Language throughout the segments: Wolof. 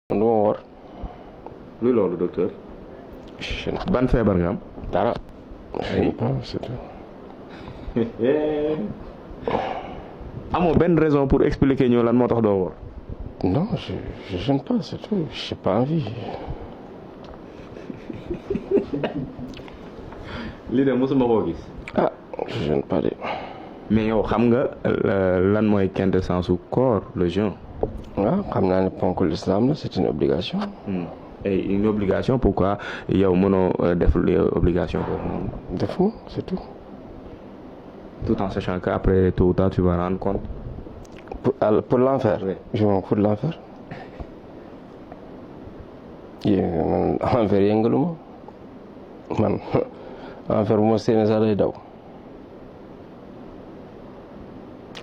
du ma woor. luy loolu docteur. ban feebar nga am. dara. amoo benn raison pour expliquer ñu lan moo tax doo woor. non je jeûne pas c'est tout j'ai pas envie. lii de mosuma koo gis. ah je jeûne pas de. mais yow xam nga lan mooy quintessence su koor le jeûne. waaw xam naa ne ponk l'islam la c'est une obligation. et une obligation pourquoi yow mënoo def obligation boobu noonu. defuma c'est tout. tout en sachant que après tôt ou tard tu vas rendre compte. pour l'enfer. Oui. je m'en fous de l'enfer. man enfer yëngaluma man enfer bu ma séenee sax day daw.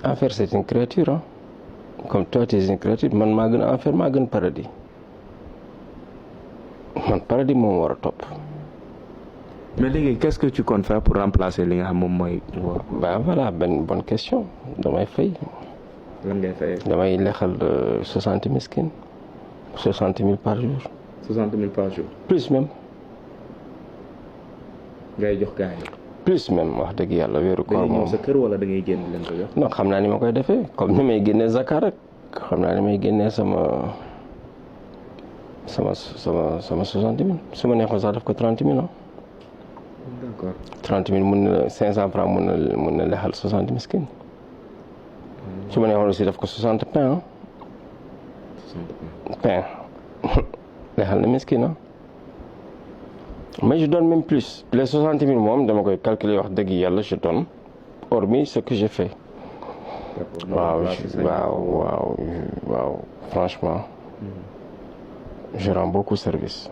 enfer c'est une créature hein. comme toi tu es une créature man maa gën enfer maa gën paradis man paradis moom war a topp. mais léegi qu'est-ce que tu comptes faire pour remplacer li nga xam moom mooy. ben voilà benn bonne question damay fay. lan ngay fay. damay lexal 60 miskin 60 000 par jour. 60 000 par jour. plus même. ngay jox gars yi. plus même wax dëgg yàlla wéeru koor dañuy ñëw moom. sa kër wala da ngay génn leen ko jox. non xam naa ni ma koy defee comme ni may génnee zakat rek xam naa ni may génnee sama 60 000 su ma neexoon sax def ko 30 000 ah. d'accord. 30 000 mun na 500 francs mun na lexal 60 miskin. su ma neexoon aussi def ko 60 pain ah. 60 pain lexal na miskin ah. mais je donne même plus les 60 000 moom dama koy calculer wax dëgg yàlla je donne hormis ce que j'ai fait. waaw franchement. je rends beaucoup service.